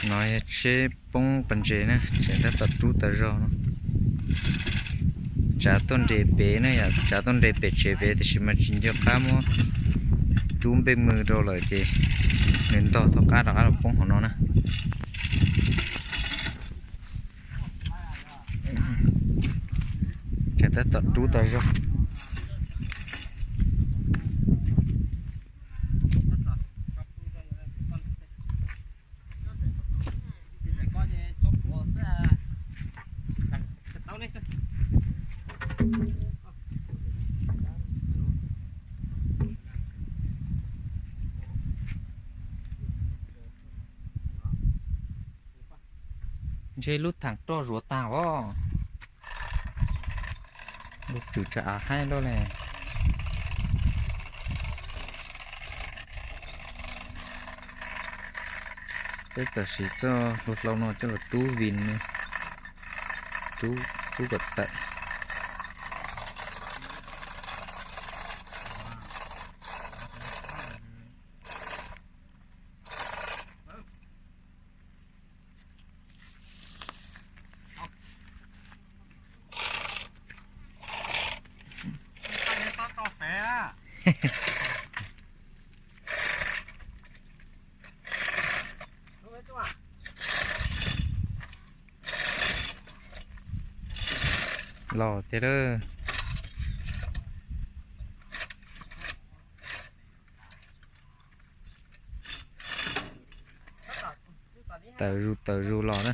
No yog tsheb poob pas ntses na, tseem tab tom rub tas zog no. Tsav tuaj nres pem na yom, tsav tuaj nres pem tsev pem tiam sis mas tsis nco qab muab rub npej mws rau lawm ces nws ntog thaub qab rov qab los poob hauv no na. Tseem tab tom rub tas zog. Ntshe lub thaam roj zuav taag os. Lub twm tsa av haib loj le. Peb tawm sim txoj hlau hlau no coj los rub vin, rub kom tawm. Los tiag lawm. Tawm zus tawm zus los na.